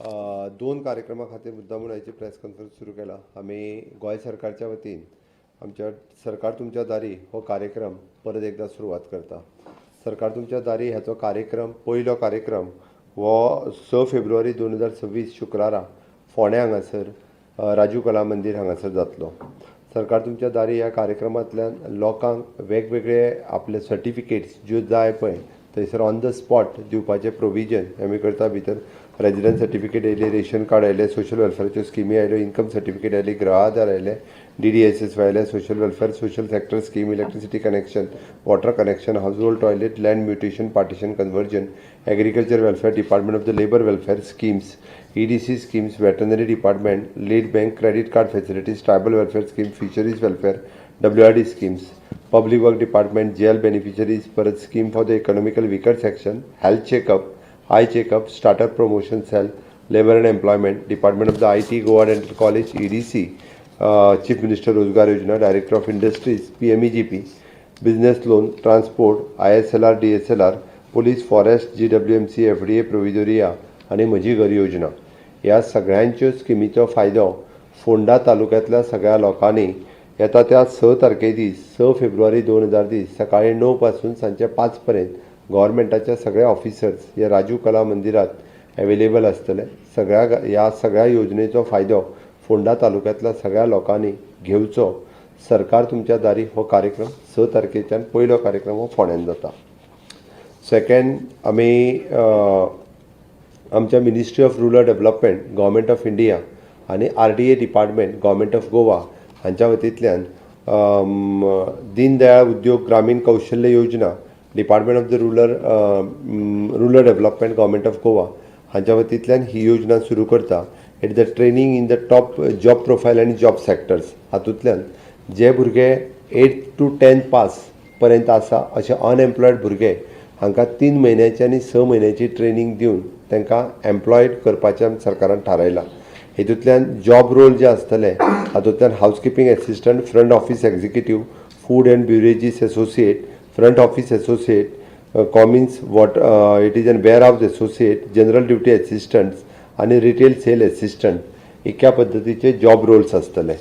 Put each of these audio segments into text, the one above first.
दोन कार्यक्रमा खातीर मुद्दाम आयची प्रेस कॉन्फरन्स सुरू केला. आमी गोंय सरकारच्या वतीन आमच्या सरकार तुमच्या दारी हो कार्यक्रम परत एकदा सुरवात करता. सरकार तुमच्या दारी ह्याचो कार्यक्रम, पयलो कार्यक्रम हो 6 फेब्रुवारी 2026 शुक्रारा फोंड्या हांगासर राजू कला मंदीर हांगासर जातलो. सरकार तुमच्या दारी ह्या कार्यक्रमांतल्यान लोकांक वेगवेगळे आपले सर्टिफिकेट्स ज्यो जाय पळय, थंयसर ऑन the spot दिवपाचें प्रोविजन आमी करता. भितर रेजिडन्स सर्टिफिकेट येयले, रेशन कार्ड आयले, सोशल वेलफेराच्यो स्किमी आयल्यो, इन्कम सर्टिफिकेट आयली, गृह आधार आयले, डीडीएसएस आयले, social welfare, social sector scheme, electricity connection, water connection, household toilet, land mutation, partition, conversion, agriculture welfare, department of the labour welfare schemes, EDC schemes, veterinary department, lead bank, credit card facilities, tribal welfare scheme, fisheries welfare, WRD schemes, public work department, jail beneficiaries, परत scheme for the economical weaker section, health checkup, eye checkup, startup promotion cell, labour and employment, department of the IT, Goa Dental College, EDC, Chief Minister Rozgar Yojana, Director of Industries, PMEGP, business loan, transport, ISLR, DSLR, police, forest, GWMC, FDA, Provedoria आनी म्हजी घर योजना, ह्या सगळ्यांच्यो स्किमीचो फायदो फोंडा तालुक्यांतल्या सगळ्या लोकांनी येता त्या 6 तारखे दीस, 6 फेब्रुवारी 2000 दीस सकाळी 9 पासून सांजचे 5 पर्यंत गव्हर्मेंटाच्या सगळे ऑफिसर्स हे राजू कला मंदिरात अवेलेबल आसतले. सगळ्या ह्या सगळ्या योजनेचो फायदो फोंडा तालुक्यांतल्या सगळ्या लोकांनी घेवचो. सरकार तुमच्या दारी हो कार्यक्रम 6 तारखेच्यान पयलो कार्यक्रम हो फोंड्यान जाता. सेकंड, आमी आमच्या Ministry of Rural Development, Government of India आनी RDA Department, Government of Goa हांच्या वतींतल्यान दीनदयाळ उद्योग ग्रामीण कौशल्य योजना, Department of the Rural Development, Government of Goa हांच्या वतींतल्यान ही योजना सुरू करता. It the training in the top job profile आनी जॉब सेक्टर्स. हातूंतल्यान जे भुरगे 8 टू 10 पास पर्यंत आसा, अशे अनएम्प्लॉयड भुरगे, हांकां 3 म्हयन्याची आनी 6 म्हयन्याची ट्रेनींग दिवन तांकां एम्प्लॉयड करपाचें सरकारान थारायलां. हेतूंतल्यान जॉब रोल जे आसतले, हातूंतल्यान housekeeping assistant, front office executive, food and beverages associate, front office associate, commis, what it is an warehouse associate, general duty assistants आनी रिटेल सेल एसिस्टंट, इतक्या पद्दतीचे जॉब रोल्स आसतले.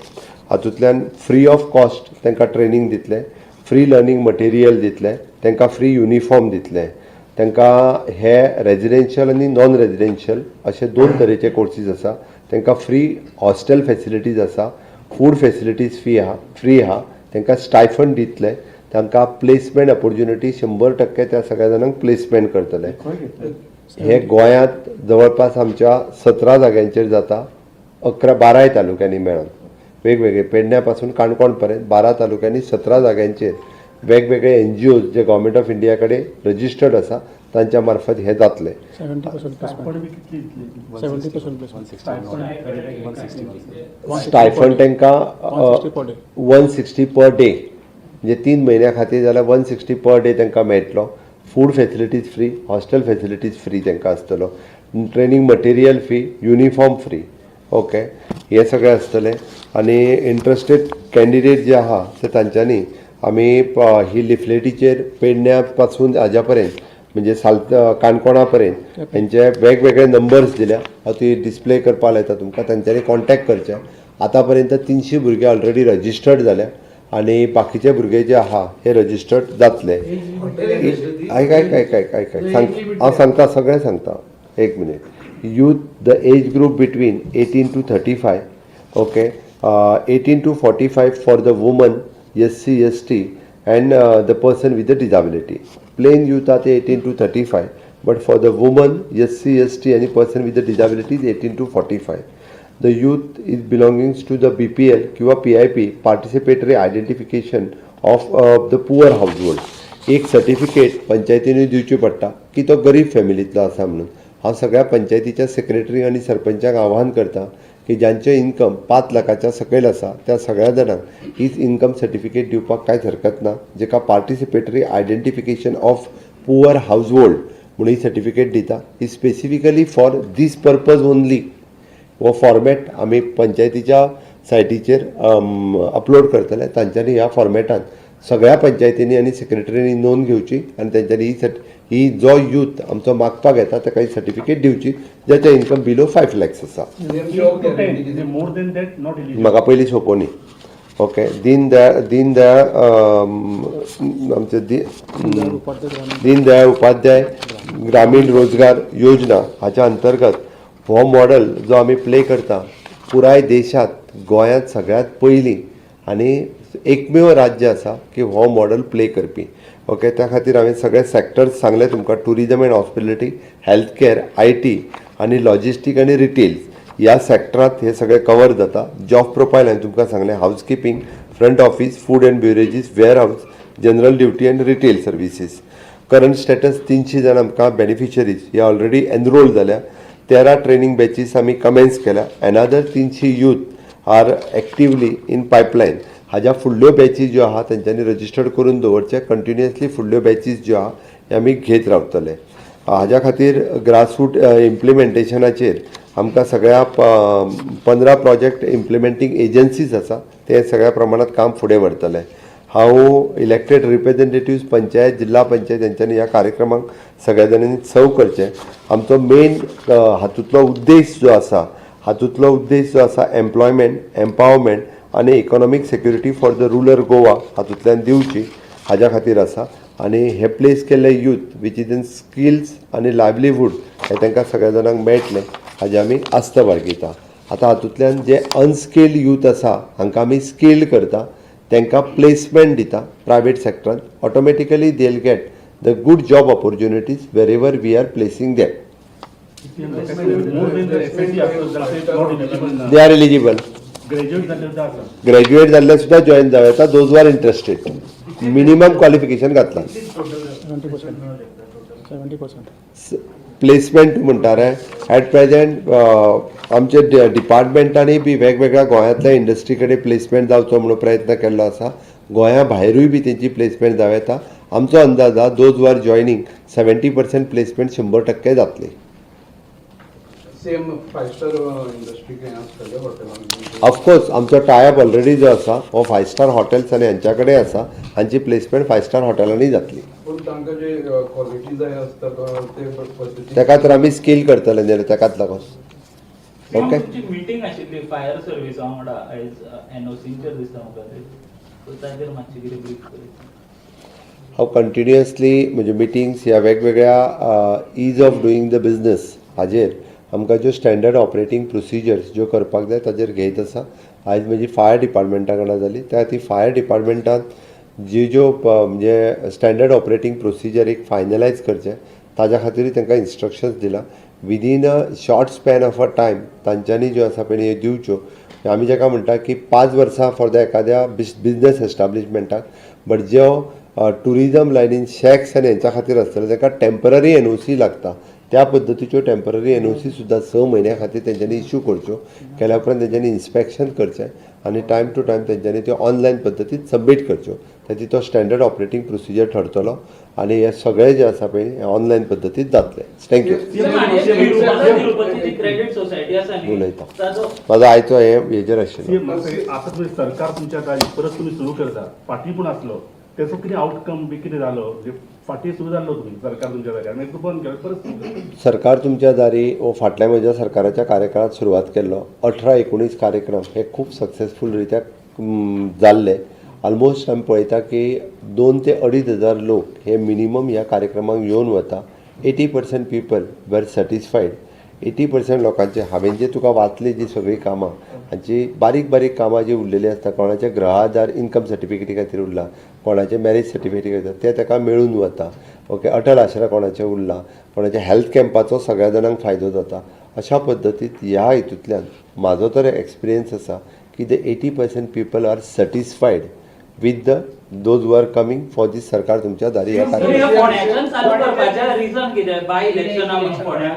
हातूंतल्यान फ्री ऑफ कॉस्ट तांकां training दितले, free learning material दितले, तांकां free uniform दितले. तांकां हे रेजिडेन्शियल आनी नॉन रेजिडेन्शियल अशे दोन तरेचे कोर्सीस आसा. तांकां फ्री हॉस्टेल फेसिलिटीज आसा, फूड फेसिलिटीज फी आहा, फ्री आहा. तांकां स्टायफंड दितले, तांकां प्लेसमेंट ऑपॉर्च्युनिटी, 100% त्या सगळ्या जाणांक प्लेसमेंट करतले. हे गोंयांत जवळपास आमच्या 17 जाग्यांचेर जाता, 11 12य तालुक्यांनी मेळोन. वेगवेगळे पेडण्या पासून काणकोण पर्यंत 12 तालुक्यांनी 17 जाग्यांचेर वेगवेगळे NGOs J government of India कडेन रजिस्टर्ड आसा, तांच्या मार्फत हे जातले. 70% placement. 70% placement. Stipend तांकां 160 per day. 160 per day, म्हणजे 3 म्हयन्या खातीर जाल्यार 160 पर डे तांकां मेळटलो. Food facilities free, hostel facilities free तांकां आसतलो, training material free, uniform free, okay, हे सगळें आसतलें. आनी इंट्रस्टेड कॅन्डिडेट जे आहा ते तांच्यांनी आमी ही लिफलेटीचेर पेडण्या पासून हाज्या पर्यंत, म्हणजे साल काणकोणा पर्यंत हेंचे वेगवेगळे नंबर्स दिल्या. हांव ती डिस्प्ले करपाक लायता तुमकां. तांच्यांनी कॉन्टॅक्ट करचें. आतां पर्यंत 300 भुरगे ऑलरेडी रजिस्टर्ड जाल्या आनी बाकीचे भुरगे जे आहा हे रजिस्टर्ड जातले. आयक आयक आयक आयक आयक आयक, सांग, हांव सांगता, सगळें सांगता, एक minute. Youth, the age group between 18 to 35, okay, 18 to 45 for the woman, SC, ST and the person with the disability. Plain youth are ते 18 to 35, but for the woman, SC, ST आणि person with the disability is 18 to 45. The youth is belongings to the BPL किंवा PIP, participatory identification of the poor household. एक certificate पंचायतीनूय दिवची पडटा की तो गरीब फॅमिलींतलो आसा म्हणून. हांव सगळ्या पंचायतीच्या सेक्रेटरी आनी सरपंचाक आवाहन करता की ज्यांचें इन्कम 5 लाखाच्या सकयल आसा, त्या सगळ्या जाणांक हीच इन्कम सर्टिफिकेट दिवपाक कांयच हरकत ना, जेका participatory identification of poor household म्हणून ही सर्टिफिकेट दिता. ही specifically for this purpose only. हो फॉर्मेट आमी पंचायतीच्या सायटीचेर अपलोड करतले. तांच्यांनी ह्या फॉर्मेटान सगळ्या पंचायतींनी आनी सेक्रेटरींनी नोंद घेवची आनी तांच्यांनी ही ही जो यूथ आमचो मागपाक येता ताका ही सर्टिफिकेट दिवची, ज्याचे इन्कम बिलो 5 लॅक्स आसा. More than that not eligible. म्हाका पयलीं सोंपोवनी. ओके, दीन दयाळ दीन दयाळ आमचे दीनदयाळ उपाध्याय ग्रामीण रोजगार योजना हाच्या अंतर्गत हो मॉडल जो आमी प्ले करता, पुराय देशांत गोंयांत सगळ्यांत पयलीं आनी एकमेव राज्य आसा की हो मॉडल प्ले करपी. ओके, त्या खातीर हांवें सगळे सॅक्टर्स सांगले तुमकां: tourism and hospitality, health care, IT आनी लॉजिस्टीक आनी रिटेल्स ह्या सॅक्टरांत हे सगळे कवर जाता. जॉब प्रोफायल हांवें तुमकां सांगलें: housekeeping, front office, food and beverages, warehouse, general duty and retail services. Current status, 300 जाण आमकां बेनिफिशरीज हे ऑलरेडी एनरोल जाल्या. 13 ट्रेनींग बॅचीस आमी कमेन्स केल्या. Another 300 youth are actively in pipeline. हाज्या फुडल्यो बॅचीस ज्यो आहा तेंच्यांनी रजिस्टर्ड करून दवरचे. कंटिन्युअसली फुडल्यो बॅचीस ज्यो आहा हे आमी घेत रावतले. हाज्या खातीर ग्रासरूट इम्प्लिमेंटेशनाचेर आमकां सगळ्या 15 प्रोजेक्ट इम्प्लिमेंटींग एजन्सीज आसा, ते सगळ्या प्रमाणात काम फुडें व्हरतले. हांव इलेक्टेड रिप्रेझेंटेटिव्ज, पंचायत, जिल्हा पंचायत हेंच्यांनी ह्या कार्यक्रमाक सगळ्या जाणांनी सव करचें. आमचो मेन हातूंतलो उद्देश जो आसा, एम्प्लॉयमेंट, एम्पावरमेंट आनी economic security for the rural Goa हातूंतल्यान दिवची हाज्या खातीर आसा. आनी हे प्लेस केल्ले youth which is in skills आनी लायवलीहूड हे तांकां सगळ्या जाणांक मेळटलें हाजी आमी आस्त बाळगिता. आतां हातूंतल्यान जे अनस्किल्ड यूथ आसा हांकां आमी स्किल्ड करता, तांकां प्लेसमेंट दिता private सेक्टरान. Automatically they will get the good job opportunities wherever we are placing them. More than SSC आसत not eligible? They are eligible. Graduate जाल्ले सुद्दां आसा? ग्रॅज्युएट जाल्ले सुद्दां जॉयन जावं येता, those are interested. Minimum qualification घातलां. 70%, 70%. प्लेसमेंट म्हणटा रे, एट प्रेझेंट आमचे डिपार्टमेंटांनी बी वेगवेगळ्या गोंयांतल्या इंडस्ट्री कडेन प्लेसमेंट जावचो म्हणून प्रयत्न केल्लो आसा. गोंया भायरूय बी तेंची प्लेसमेंट जावं येता. आमचो अंदाज आहा, those are joining, 70% placement 100% जातली. सेम फायव स्टार इंडस्ट्री खंय आसतले हॉटेलान? ऑफकोर्स, आमचो टायअप ऑलरेडी जो आसा हो फायव स्टार हॉटेल्स आनी हांच्या कडेन आसा. हांची प्लेसमेंट फायव स्टार हॉटेलांनी जातली. पूण तांकां जे क्वॉलिटी जाय आसता ते पद्दतीन? ताका तर आमी स्कील करतले न्ही रे, ताकाच लागून. ओके. तुमची मिटींग आशिल्ली फायर सर्विसा वांगडा आयज, एनओसीचेर दिसता म्हाका ते, सो ताचेर मातशें कितें ब्रीफ करीत. हांव कंटिन्युअसली म्हज्यो मिटिंग्स ह्या वेगवेगळ्या ease of doing the business हाजेर आमकां ज्यो स्टँडर्ड ऑपरेटींग प्रोसिजर्स ज्यो करपाक जाय ताजेर घेयत आसा. आयज म्हजी फायर डिपार्टमेंटा कडेन जाली. त्या खातीर फायर डिपार्टमेंटान जी ज्यो म्हणजे स्टँडर्ड ऑपरेटींग प्रोसिजर एक फायनलायज करचें, ताज्या खातीरूय तांकां इन्स्ट्रक्शन्स दिला. Within a short span of a time तांच्यांनी ज्यो आसा पळय ह्यो दिवच्यो. आमी जाका म्हणटा की 5 वर्सां फॉर the एखाद्या बिजनस एस्टाब्लिशमेंटाक, बट ज्यो ट्युरिजम लायनीन शॅक्स आनी हेंच्या खातीर आसतले तांकां टेंपररी एनओसी लागता. त्या पद्दतीच्यो टेंपररी एनओसी सुद्दां 6 म्हयन्या खातीर तेंच्यांनी इश्यू करच्यो. केल्या उपरांत तेंच्यांनी इन्स्पेक्शन करचें आनी टायम टू टायम तेंच्यांनी त्यो ऑनलायन पद्दतीन सबमीट करच्यो. ताची तो स्टँडर्ड ऑपरेटींग प्रोसिजर ठरतलो आनी हे सगळें जें आसा पळय हें ऑनलायन पद्दतीन जातलें. Thank you. तिरुपतीची क्रेडिट सोसायटी आसा न्ही, उलयता. ताचो म्हाजो आयचो हे हेजेर आशिल्लो. सीएम, आता तुम्ही सरकार तुमच्या दारी परत तुम्ही सुरू करता, फाटीं पूण आसलो तेचो कितें आउटकम बी कितें जालो? म्हणजे फाटीं सुरू जाल्लो तुमी सरकार तुमच्या दारी आनी एकदां बंद केलो, परत सुरू केलो. सरकार तुमच्या दारी हो फाटल्या म्हज्या सरकाराच्या कार्यकाळात सुरवात केल्लो. 18-19 कार्यक्रम हे खूब सक्सेसफूल रित्या जाल्ले. ऑलमोस्ट आमी पळयता की 2 ते 2.5 हजार लोक हे मिनिमम ह्या कार्यक्रमाक येवन वता. 80% people were satisfied. 80% लोकांचे हांवें जे तुका वाचली जी सगळीं कामां, हांची बारीक बारीक कामां जी उरलेलीं आसता, कोणाचे गृह आधार इन्कम सर्टिफिकेटी खातीर उरला, कोणाचे मॅरेज सर्टिफिकेटी खातीर, ते ताका मेळून वता. ओके, अटल आसरा कोणाचें उरला, कोणाच्या हेल्थ कॅम्पाचो सगळ्या जाणांक फायदो जाता. अशा पद्दतीत ह्या हितूंतल्यान म्हाजो तर एक्सपिरियन्स आसा की the 80% people are satisfied with the those who are coming for this सरकार तुमच्या दारी ह्या कार्यक्रम. फोंड्याच्यान चालू करपाचें रिजन कितें? बाय इलेक्शन फोंड्या?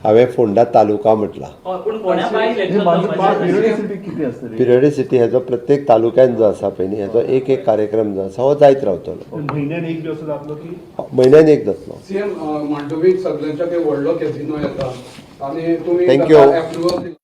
हांवें फोंडा तालुका म्हटला. हय, पूण फोंड्या बाय इलेक्शन जावपाचें. पिरियडिसिटी कितें आसतली? पिरियडिसिटी हेजो प्रत्येक तालुक्यान जो आसा पळय न्ही, हेजो एक एक कार्यक्रम जो आसा हो जायत रावतलो. म्हयन्यान एक दिवस जातलो की? म्हयन्यान एक जातलो. सीएम, मांडवीक सगळ्यांच्या व्हडलो कॅसिनो येता आनी तुमी Thank you. Approval